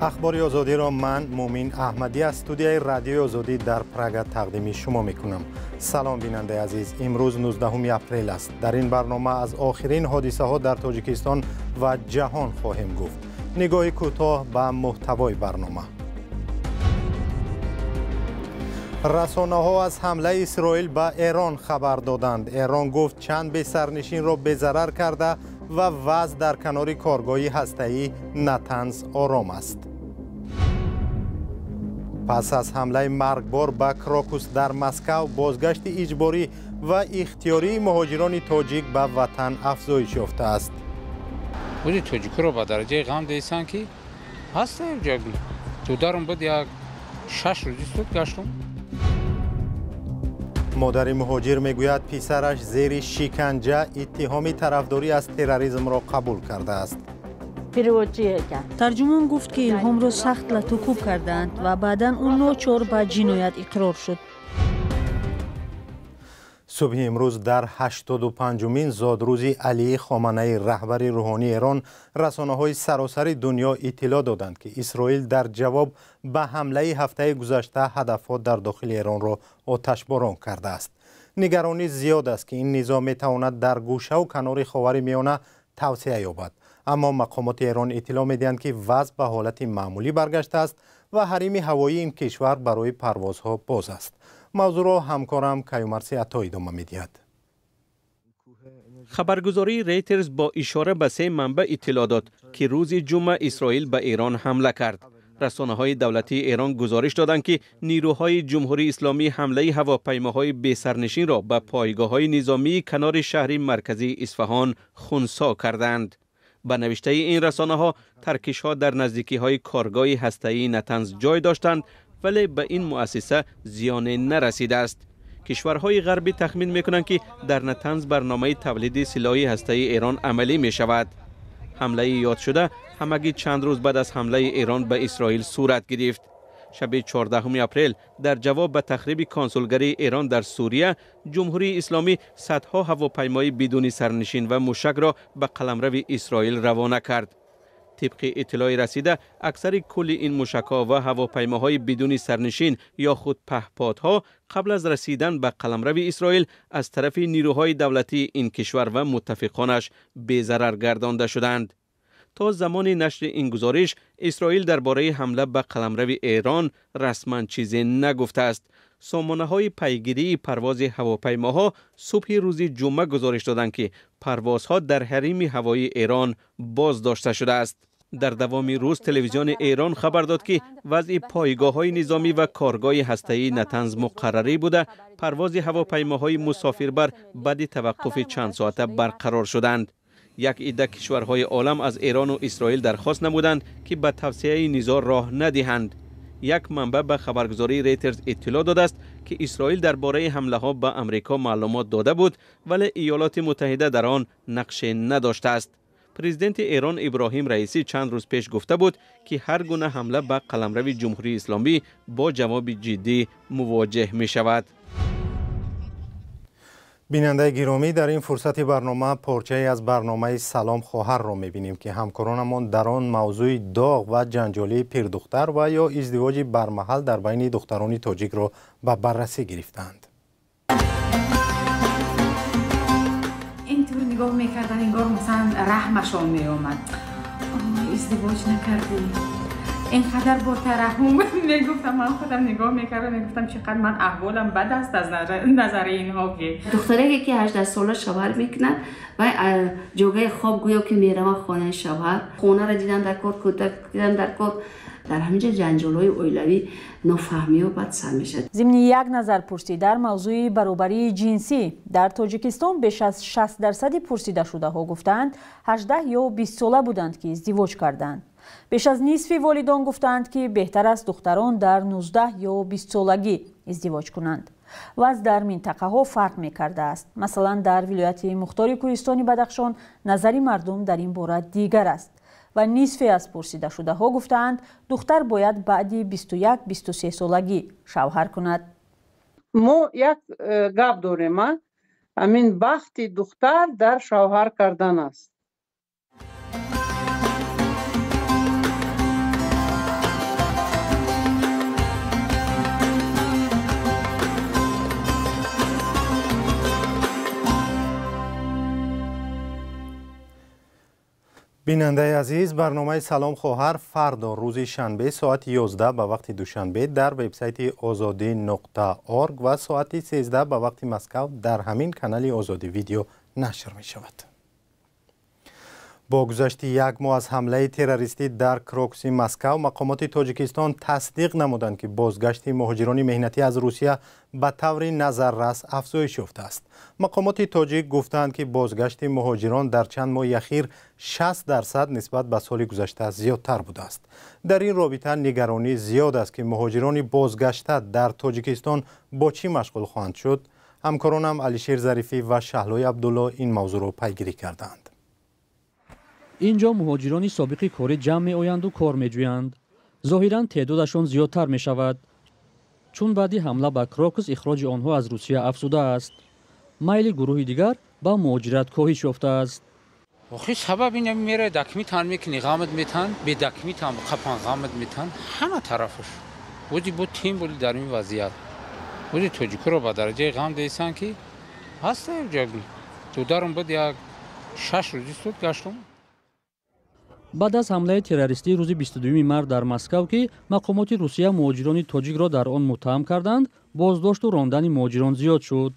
Ахбори Озодиро ман, Мумин Аҳмадӣ, аз студияи Радиои Озодӣ дар Прага тақдими шумо мекунам. Салом, бинандаи азиз. Имрӯз 19 апрел аст. Дар ин барнома аз охирин ҳодисаҳо дар Тоҷикистон ва ҷаҳон хоҳем гуфт. Нигоҳи кӯтоҳ ба муҳтавои барнома. Расонаҳо аз ҳамлаи Исроил ба Эрон хабар доданд. Эрон гуфт чанд бесарнишинро безарар карда ва вазъ дар канори коргоҳи ҳастаӣ Натанз ором аст. Пас аз ҳамлаи маргбор ба Крокус дар Москав, бозгашти иҷборӣ ва ихтиёрии муҳоҷирони тоҷик ба ватан афзоиш ёфтааст. Буди тоҷикро ба дараҷаи ғам дейсан ки ҳаста дударам буд як 6 рӯзи суд гаштум. Модари муҳоҷир мегӯяд, писараш зери шиканҷа иттиҳоми тарафдорӣ аз терроризмро қабул кардааст. Тарҷумон гуфт, ки Илҳомро сахт латукӯб кардаанд ва баъдан ӯ ночор ба ҷиноят иқрор шуд. Субҳи имрӯз, дар 85-умин зодрӯзи Алии Хоманаи, раҳбари рӯҳонии Эрон, расонаҳои саросари дунё иттилоъ доданд, ки Исроил дар ҷавоб ба ҳамлаи ҳафтаи гузашта ҳадафҳо дар дохили Эронро оташборон кардааст. Нигаронӣ зиёд аст, ки ин низоъ метавонад дар гӯшаву канори Ховари Миёна тавсеа ёбад. Аммо мақомоти Эрон иттилоъ медиҳанд, ки вазъ ба ҳолати маъмулӣ баргаштааст ва ҳарими ҳавоии ин кишвар барои парвозҳо боз аст. Мавзӯъро ҳамкорам Каюмарси Ато идома медиҳад. Хабаргузории Рейтерс бо ишора ба се манбаъ иттилоъ дод, ки рӯзи ҷумъа Исроил ба Эрон ҳамла кард. Расонаҳои давлатии Эрон гузориш доданд, ки нирӯҳои Ҷумҳурии Исломӣ ҳамлаи ҳавопаймоҳои бесарнишинро ба пойгоҳҳои низомии канори шаҳри марказии Исфаҳон хунсо карданд. Ба навиштаи ин расонаҳо, таркишҳо дар наздикиҳои коргоҳи ҳастаии Натанз ҷой доштанд, вале ба ин муассиса зиёне нарасидааст. Кишварҳои ғарбӣ тахмин мекунанд, ки дар Натанз барномаи тавлиди силоҳи ҳастаии Эрон амалӣ мешавад. Ҳамлаи ёдшуда ҳамагӣ чанд рӯз баъд аз ҳамлаи Эрон ба Исроил сурат гирифт. Шаби 14 апрел, дар ҷавоб ба тахриби консулгарии Эрон дар Сурия, Ҷумҳурии Исломӣ садҳо ҳавопаймои бидуни сарнишин ва мушакро ба қаламрави Исроил равона кард. Тибқи иттилои расида, аксари кулли ин мушакҳо ва ҳавопаймоҳои бидуни сарнишин ё худ паҳподҳо қабл аз расидан ба қаламрави Исроил аз тарафи нирӯҳои давлатии ин кишвар ва муттафиқонаш безарар гардонда шуданд. То замони нашри ин гузориш Исроил дар бораи ҳамла ба қаламрави Эрон расман чизе нагуфтааст. Сомонаҳои пайгирии парвози ҳавопаймоҳо субҳи рӯзи ҷумъа гузориш доданд, ки парвозҳо дар ҳарими ҳавоии Эрон боз дошта шудааст. Дар давоми рӯз телевизиони Эрон хабар дод, ки вазъи пойгоҳҳои низомӣ ва коргоҳи ҳастаии Натанз муқаррарӣ буда, парвози ҳавопаймоҳои мусофирбар баъди таваққуфи чандсоата барқарор шуданд. Як идда кишварҳои олам аз Эрону Исроил дархост намуданд, ки ба тавсеаи низоъ роҳ надиҳанд. Як манбаъ ба хабаргузории Рейтерс иттилоъ додааст, ки Исроил дар бораи ҳамлаҳо ба Амрико маълумот дода буд, вале Иёлоти Муттаҳида дар он нақше надоштааст. Президенти Эрон Иброҳим Раисӣ чанд рӯз пеш гуфта буд, ки ҳар гуна ҳамла ба қаламрави Ҷумҳурии Исломӣ бо ҷавоби ҷиддӣ мувоҷеҳ мешавад. Бинандаи гиромӣ, дар ин фурсати барнома порчае аз барномаи «Салом, хоҳар»-ро мебинем, ки ҳамкоронамон дар он мавзӯи доғ ва ҷанҷолии пирдухтар ва ё издивоҷи бармаҳал дар байни духтарони тоҷикро ба баррасӣ гирифтаанд. Интур нигоҳ мекардан, ингор масалан раҳмашон меомад: издивоҷ накардӣ, инқадар бо тараҳум мегуфтам. Ман худам нигоҳ мекардам, мегуфтам, чӣ қадр ман аҳволам бад аст аз назари инҳо ки. Духтареке ки 18 сола шавҳар мекунад ва ҷогаи хоб гӯё ки меравад хонаи шавҳар, хонаро дидан дар кор, кӯдак дидан дар кор, дар ҳаминҷа ҷанҷолҳои оилавӣ, нофаҳмиҳо баъд сар мешавад. Зимни як назарпурсӣ дар мавзӯи баробарии ҷинсӣ дар Тоҷикистон, беш аз 60 дарсади пурсидашудаҳо гуфтаанд, 18 ё 20 сола буданд, ки издивоҷ карданд. Беш аз нисфи волидон гуфтаанд, ки беҳтар аст духтарон дар 19 ё 20 солагӣ издивоҷ кунанд. Вазъ дар минтақаҳо фарқ мекардааст. Масалан, дар вилояти мухтори Кӯҳистони Бадахшон назари мардум дар ин бора дигар аст ва нисфе аз пурсидашудаҳо гуфтаанд, духтар бояд баъди 21-23 солагӣ шавҳар кунад. Мо як гап дорем, а ҳамин бахти духтар дар шавҳар кардан аст. Бинандаи азиз, барномаи «Салом хоҳар» фардо, рӯзи шанбе, соати 11 ба вақти Душанбе дар вебсайти озодӣ.орг ва соати 13 ба вақти Москав дар ҳамин канали Озодӣ Видео нашр мешавад. Бо гузашти як моҳ аз ҳамлаи террористӣ дар Крокуси Москав, мақомоти Тоҷикистон тасдиқ намуданд, ки бозгашти муҳоҷирони меҳнатӣ аз Русия ба таври назаррас афзоиш ёфтааст. Мақомоти тоҷик гуфтаанд, ки бозгашти муҳоҷирон дар чанд моҳи ахир 60% нисбат ба соли гузашта зиёдтар будааст. Дар ин робита нигаронӣ зиёд аст, ки муҳоҷирони бозгашта дар Тоҷикистон бо чӣ машғул хоҳанд шуд. Ҳамкоронам Алишер Зарифӣ ва Шаҳлои Абдулло ин мавзӯъро пайгирӣ кардаанд. Ин ҷо муҳоҷирони собиқи корӣ ҷамъ меоянду кор меҷӯянд. Зоҳиран, теъдодашон зиёдтар мешавад, чун баъди ҳамла ба Крокус ихроҷи онҳо аз Русия афзудааст. Майли гурӯҳи дигар ба муҳоҷират коҳиш ёфтааст. Охи, сабаб ин мера документан мекунӣ, ғамат метан, бе документан қапан ғамат метан, ҳама тарафаш. Ози бо тем боли дар ин вазъият. Ози тоҷикоро ба дараҷаи ғам десан, ки ҳаста ҷа дударум буд, як 6 рӯзи суд гаштум. Баъд аз ҳамлаи террористии рӯзи 22 март дар Москав, ки мақомоти Русия муҳоҷирони тоҷикро дар он муттаҳам карданд, боздошту рондани муҳоҷирон зиёд шуд.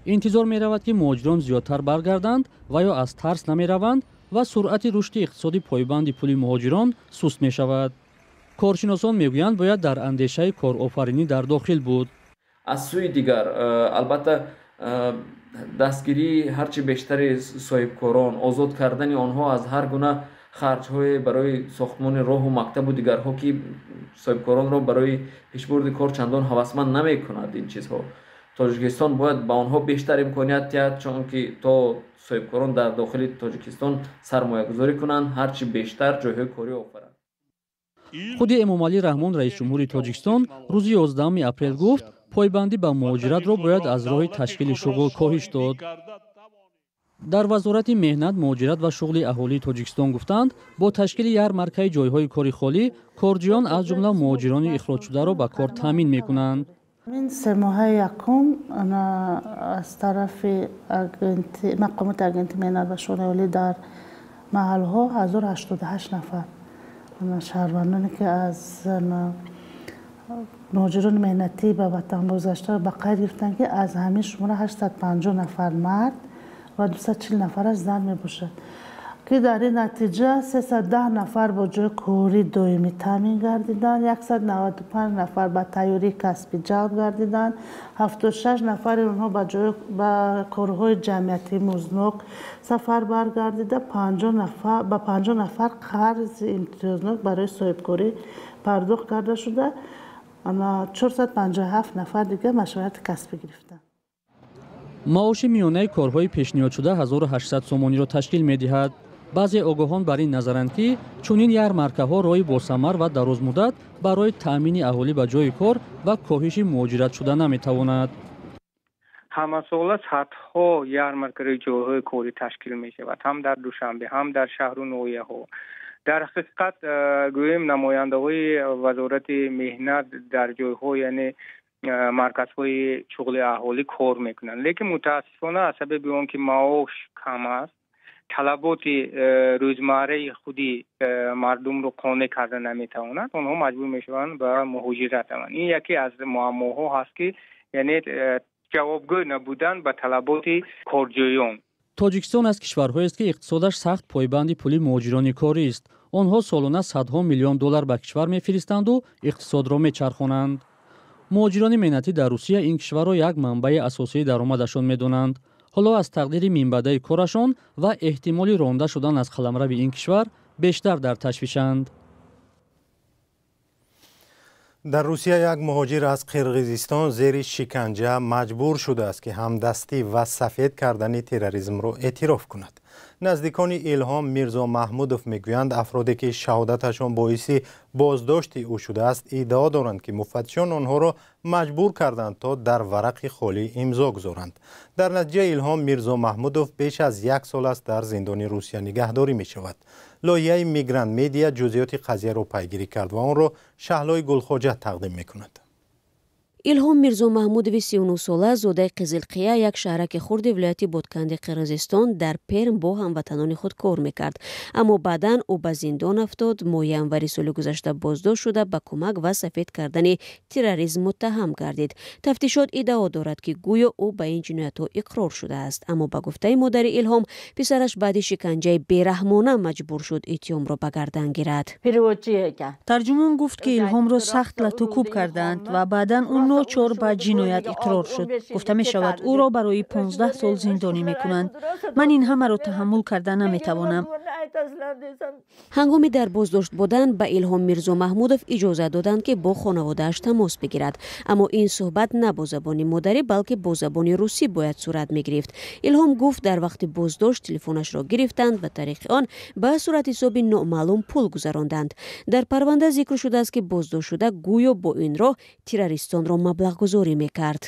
Интизор меравад, ки муҳоҷирон зиёдтар баргарданд ва ё аз тарс намераванд ва суръати рушди иқтисоди пойбанди пули муҳоҷирон суст мешавад. Коршиносон мегӯянд, бояд дар андешаи корофаринӣ дар дохил буд. Аз сӯи дигар, албатта, дастгирии ҳарчи бештари соҳибкорон, озод кардани онҳо аз ҳар гуна харҷҳое барои сохтмони роҳу мактабу дигарҳо, ки соҳибкоронро барои пешбурди кор чандон ҳавасманд намекунад ин чизҳо. Тоҷикистон бояд ба онҳо бештар имконият диҳад, чунки то соҳибкорон дар дохили Тоҷикистон сармоягузорӣ кунанд, ҳарчи бештар ҷойҳои корӣ офаранд. Худи Эмомалӣ Раҳмон, раисҷумҳури Тоҷикистон, рӯзи 11 апрел гуфт, пойбандӣ ба муҳоҷиратро бояд аз роҳи ташкили шуғл коҳиш дод. Дар Вазорати меҳнат, муҳоҷират ва шуғли аҳолии Тоҷикистон гуфтанд, бо ташкили ярмаркаи ҷойҳои кори холӣ корҷӯён, аз ҷумла муҳоҷирони ихроҷшударо ба кор таъмин мекунанд. Ин 3 моҳаи якум аз тарафи мақомоти Агентии меҳнат ва шуғли аҳолӣ дар маҳалҳо 1088 нафар шаҳрвандоне, ки аз муҳоҷирони меҳнатӣ ба ватан бозгашта, ба қайд гирифтанд, ки аз ҳамин шумора 850 нафар мард ва 240 нафараш зан мебошад, ки дар ин натиҷа 310 нафар бо ҷои корӣ доимӣ таъмин гардиданд, 195 нафар ба тайёрии касбӣ ҷалб гардиданд, 76 нафари онҳо ба корҳои ҷамъиятии музднок сафарбар гардида, ба 50 нафар қарзи имтиёзнок барои соҳибкорӣ пардохт карда шуда, 457 нафар дигар машварати касбӣ гирифтанд. Маоши миёнаи корҳои пешниҳодшуда 1800 сомониро ташкил медиҳад. Баъзе огоҳон бар ин назаранд, ки чунин ярмаркаҳо роҳи босамар ва дарозмуддат барои таъмини аҳолӣ ба ҷойи кор ва коҳиши муҳоҷират шуда наметавонад. Ҳамасола садҳо ярмаркаи ҷойҳои корӣ ташкил мешавад, ҳам дар Душанбе, ҳам дар шаҳру ноҳияҳо. Дар ҳақиқат, гӯем, намояндаҳои Вазорати меҳнат дар ҷойҳо, яъне марказҳои шуғли аҳолӣ кор мекунанд, лекин мутаассифона, аз сабаби он ки маош кам аст, талаботи рӯзмарраи худи мардумро қонеъ карда наметавонад. Онҳо маҷбур мешаванд ба муҳоҷират раванд. Ин яке аз муаммоҳо ҳаст, ки яъне ҷавобгӯ набудан ба талаботи корҷӯён. Тоҷикистон аз кишварҳоест, ки иқтисодаш сахт пойбанди пули муҳоҷирони корист. Онҳо солона садҳо миллион доллар ба кишвар мефиристанду иқтисодро мечархонанд. Муҳоҷирони меҳнатӣ дар Русия ин кишварро як манбаи асосии даромадашон медонанд. Ҳоло аз тақдири минбаъдаи корашон ва эҳтимоли ронда шудан аз қаламрави ин кишвар бештар дар ташвишанд. Дар Русия як муҳоҷир аз Қирғизистон зери шиканҷа маҷбур шудааст, ки ҳамдастӣ ва сафед кардани терроризмро эътироф кунад. Наздикони Илҳом Мирзо Маҳмудов мегӯянд, афроде ки шаҳодаташон боиси боздошти ӯ шудааст, иддао доранд, ки муфаттишон онҳоро маҷбур карданд, то дар варақи холӣ имзо гузоранд. Дар натиҷа Илҳом Мирзо Маҳмудов беш аз як сол аст дар зиндони Русия нигаҳдорӣ мешавад. Лоиҳаи Мигрант Медиа ҷузъиёти қазияро пайгирӣ кард ва онро Шаҳлои Гулхоҷа тақдим мекунад. Илҳом Мирзомаҳмудови 39-сола, зодаи Қизилқия, як шаҳраки хурди вилояти Ботканди Қирғизистон, дар Перм бо ҳамватанони худ кор мекард. Аммо баъдан ӯ ба зиндон афтод. Моҳи январи соли гузашта боздошт шуда, ба кӯмак ва сафед кардани терроризм муттаҳам гардид. Тафтишот иддао дорад, ки гӯё ӯ ба ин ҷиноятҳо иқрор шудааст. Аммо ба гуфтаи модари Илҳом, писараш баъди шиканҷаи бераҳмона маҷбур шуд иттиҳомро ба гардан гирад. Тарҷумон гуфт, ки Илҳомро сахт латукӯб кардаанд ва баъдан ӯ ночор ба ҷиноят иқрор шуд. Гуфта мешавад, ӯро барои 15 сол зиндонӣ мекунанд. Ман ин ҳамаро таҳаммул карда наметавонам. Ҳангоми дар боздошт будан ба Илҳом Мирзомаҳмудов иҷозат доданд, ки бо хонаводааш тамос бигирад. Аммо ин суҳбат на бо забони модарӣ, балки бо забони русӣ бояд сурат мегирифт. Илҳом гуфт, дар вақти боздошт телефонашро гирифтанд ва тариқи он ба суратҳисоби номаълум пул гузаронданд. Дар парванда зикр шудааст, ки боздоштшуда гӯё бо ин роҳ террористонро маблағгузорӣ мекард.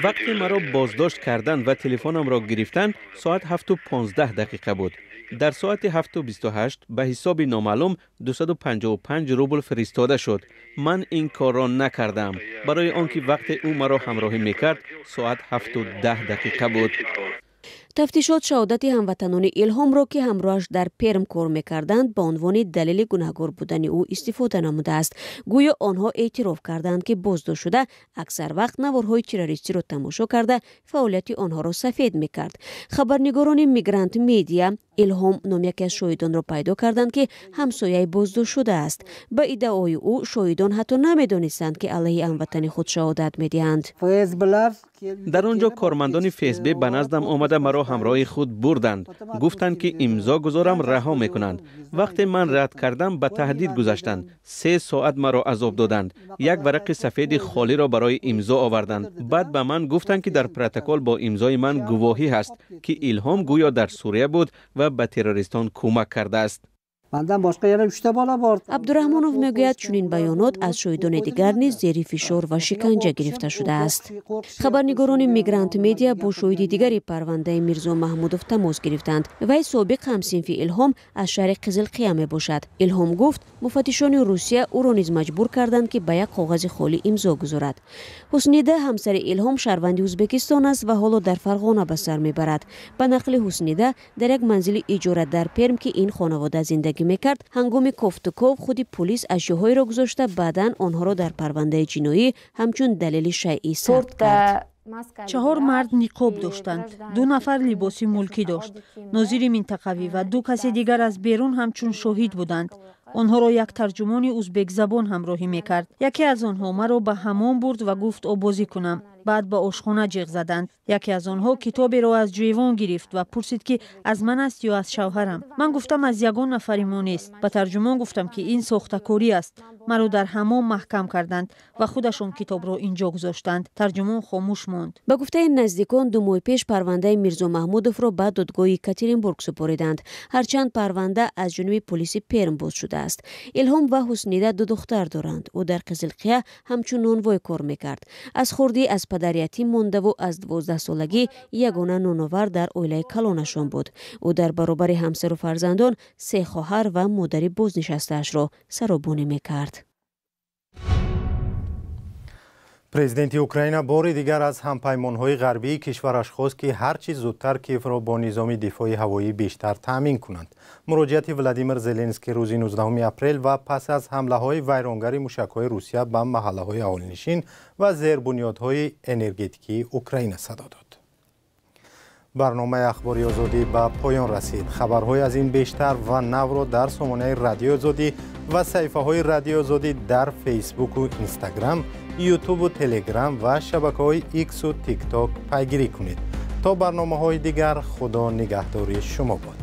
Вақте маро боздошт карданд ва телефонамро гирифтанд, соат 7:15 буд. Дар соати 7:28 ба ҳисоби номаълум 255 рубл фиристода шуд. Ман ин корро накардам, барои он ки вақте ӯ маро ҳамроҳӣ мекард, соат 7:10 буд. Тафтишот шаҳодати ҳамватанони Илҳомро, ки ҳамроҳаш дар Перм кор мекарданд, ба унвони далели гунаҳгор будани ӯ истифода намудааст. Гӯё онҳо эътироф карданд, ки боздоштшуда аксар вақт наворҳои террористиро тамошо карда, фаъолияти онҳоро сафед мекард. Хабарнигорони Мигрант Медиа Илҳом ном яке аз шоҳидонро пайдо карданд, ки ҳамсояи боздоштшуда аст. Ба иддаои ӯ, шоҳидон ҳатто намедонистанд, ки алайҳи ҳамватани худ шаҳодат медиҳанд. Дар он ҷо кормандони ФСБ ба наздам омада маро ҳамроҳи худ бурданд. Гуфтанд, ки имзо гузорам, раҳо мекунанд. Вақте ман рад кардам, ба таҳдид гузаштанд. 3 соат маро азоб доданд. Як варақи сафеди холиро барои имзо оварданд. Баъд ба ман гуфтанд, ки дар протокол бо имзои ман гувоҳӣ ҳаст, ки Илҳом гӯё дар Сурия буд ва ба террористон кӯмак кардааст. Абдураҳмонов мегӯяд, чунин баёнот аз шоҳидони дигар низ зери фишор ва шиканҷа гирифта шудааст. Хабарнигорони Мигрант Медиа бо шоҳиди дигари парвандаи Мирзомаҳмудов тамос гирифтанд. Вай собиқ ҳамсинфи Илҳом аз шаҳри Қизилқия мебошад. Илҳом гуфт, муфаттишони Русия ӯро низ маҷбур карданд, ки ба як коғази холӣ имзо гузорад. Ҳуснида, ҳамсари Илҳом, шаҳрванди Ӯзбекистон аст ва ҳоло дар Фарғона ба сар мебарад. Ба нақли Ҳуснида, дар як манзили иҷора дар Перм, ки ин хонавода зиндагӣ мекард, ҳангоми кофтуков худи пулис ашёҳоеро гузошта, баъдан онҳоро дар парвандаи ҷиноӣ ҳамчун далели шайъӣ сабт кард. 4 мард ниқоб доштанд, 2 нафар либоси мулкӣ дошт. Нозири минтақавӣ ва 2 каси дигар аз берун ҳамчун шоҳид буданд. Онҳоро як тарҷумони узбекзабон ҳамроҳӣ мекард. Яке аз онҳо маро ба ҳамом бурд ва гуфт обозӣ кунам. Баъд ба ошхона ҷиғ заданд. Яке аз онҳо китоберо аз ҷӯйвон гирифт ва пурсид, ки аз ман аст ё аз шавҳарам. Ман гуфтам, аз ягон нафари мо нест. Ба тарҷумон гуфтам, ки ин сохтакорӣ аст. Маро дар ҳамом маҳкам карданд ва худашон китобро инҷо гузоштанд. Тарҷумон хомӯш монд. Ба гуфтаи наздикон, 2 моҳ пеш парвандаи Мирзомаҳмудовро ба додгоҳи Екатеринбург супориданд. Ҳарчанд парванда аз ҷониби полиси Перм боз шудааст. Илҳом ва Ҳуснида 2 духтар доранд. Ӯ дар Қизилқия ҳамчун нонвой кор мекард. Аз хурдӣ аз падар ятим мондаву аз 12 солагӣ ягона ноновар дар оилаи калонашон буд. Ӯ дар баробари ҳамсару фарзандон се хоҳар ва модари бознишастаашро саробонӣ мекард. Президенти Украина бори дигар аз ҳампаймонҳои ғарбии кишвараш хост, ки ҳарчи зудтар Киевро бо низоми дифои ҳавоӣ бештар таъмин кунанд. Муроҷиати Владимир Зеленский рӯзи 19 апрел ва пас аз ҳамлаҳои вайронгари мушакҳои Русия ба маҳаллаҳои аҳолинишин ва зербунёдҳои энергетикии Украина садо дод. Барномаи Ахбори Озодӣ ба поён расид. Хабарҳои аз ин бештар ва навро дар сомонаи Радиои Озодӣ ва саҳифаҳои Радиои Озодӣ дар Фейсбуку Инстаграм, Ютубу Телеграм ва шабакаҳои Иксу Тикток пайгирӣ кунед. То барномаҳои дигар, Худо нигаҳдори шумо бод.